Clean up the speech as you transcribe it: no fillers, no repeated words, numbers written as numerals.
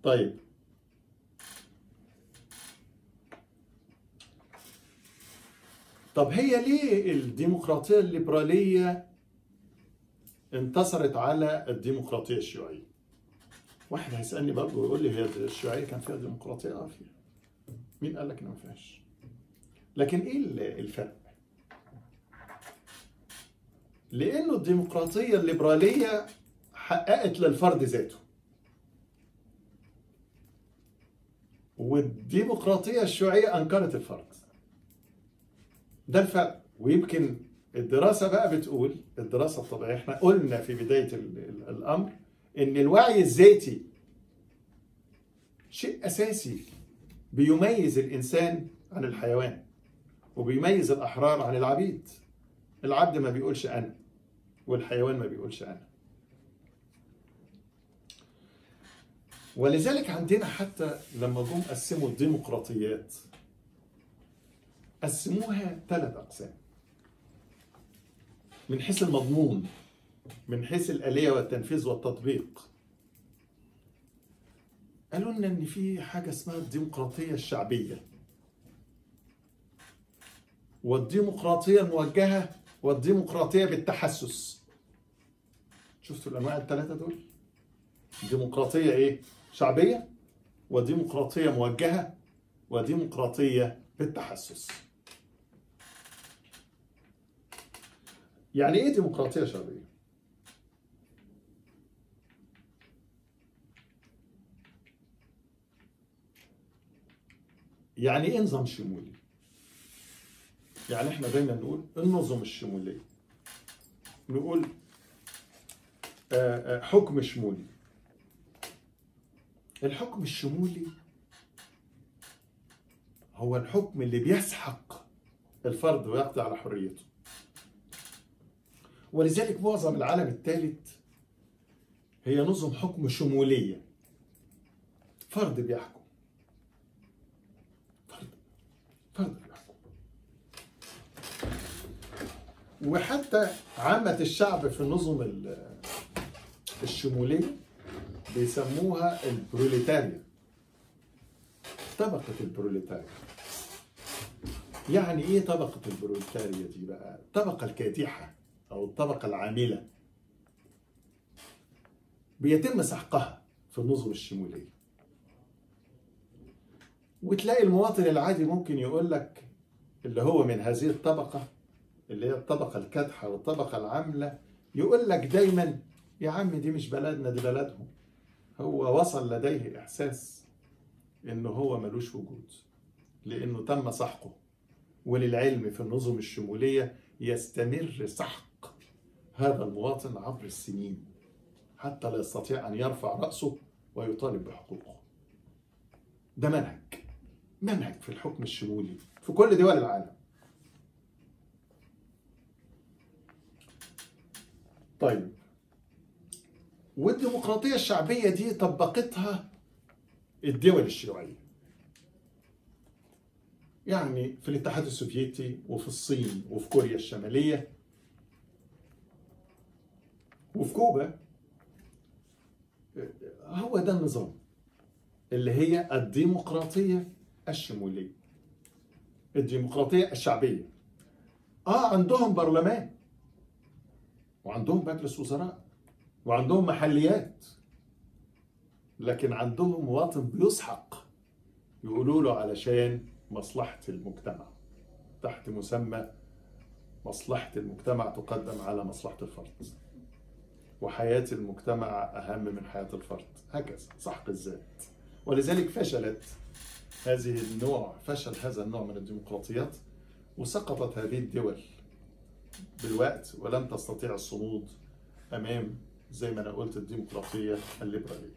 طيب طب هي ليه الديمقراطية الليبرالية انتصرت على الديمقراطية الشيوعية؟ واحد هيسألني برضه ويقول لي هي الشيوعية كان فيها ديمقراطية؟ اه فيها. مين قال لك إن ما فيهاش؟ لكن إيه الفرق؟ لأنه الديمقراطية الليبرالية حققت للفرد ذاته، والديمقراطية الشيوعية أنكرت الفرد. ده الفرق. ويمكن الدراسة بقى بتقول، الدراسة الطبيعية، احنا قلنا في بداية الأمر إن الوعي الذاتي شيء أساسي بيميز الإنسان عن الحيوان، وبيميز الأحرار عن العبيد. العبد ما بيقولش أنا، والحيوان ما بيقولش أنا. ولذلك عندنا حتى لما جم قسموا الديمقراطيات قسموها 3 أقسام من حيث المضمون، من حيث الآلية والتنفيذ والتطبيق. قالوا لنا إن في حاجة اسمها الديمقراطية الشعبية، والديمقراطية الموجهة، والديمقراطية بالتحسس. شفتوا الأنواع الثلاثة دول؟ ديمقراطية إيه؟ شعبية، وديمقراطية موجهة، وديمقراطية بالتحسس. يعني إيه ديمقراطية شعبية؟ يعني إيه نظام شمولي؟ يعني إحنا دايما نقول النظم الشمولية، نقول حكم شمولي. الحكم الشمولي هو الحكم اللي بيسحق الفرد ويقضي على حريته. ولذلك معظم العالم الثالث هي نظم حكم شمولية، فرد بيحكم، فرد بيحكم. وحتى عامة الشعب في النظم الشمولية بيسموها البروليتاريا، طبقة البروليتاريا. يعني ايه طبقة البروليتاريا دي بقى؟ الطبقة الكادحة او الطبقة العاملة بيتم سحقها في النظم الشمولية. وتلاقي المواطن العادي ممكن يقول لك اللي هو من هذه الطبقة اللي هي الطبقة الكادحة والطبقة العاملة، يقول لك دايما يا عم دي مش بلدنا، دي بلدهم. هو وصل لديه إحساس إنه هو ملوش وجود لأنه تم سحقه. وللعلم في النظم الشمولية يستمر سحق هذا المواطن عبر السنين حتى لا يستطيع أن يرفع رأسه ويطالب بحقوقه. ده منهج في الحكم الشمولي في كل دول العالم. طيب، والديمقراطية الشعبية دي طبقتها الدول الشيوعية، يعني في الاتحاد السوفيتي وفي الصين وفي كوريا الشمالية وفي كوبا. هو ده النظام اللي هي الديمقراطية الشمولية، الديمقراطية الشعبية. عندهم برلمان وعندهم مجلس وزراء وعندهم محليات، لكن عندهم مواطن بيسحق، يقولوا له علشان مصلحة المجتمع، تحت مسمى مصلحة المجتمع تقدم على مصلحة الفرد، وحياة المجتمع أهم من حياة الفرد، هكذا سحق الذات. ولذلك فشلت هذه النوع، فشل هذا النوع من الديمقراطيات، وسقطت هذه الدول بالوقت ولم تستطيع الصمود أمام زي ما أنا قلت الديمقراطية الليبرالية.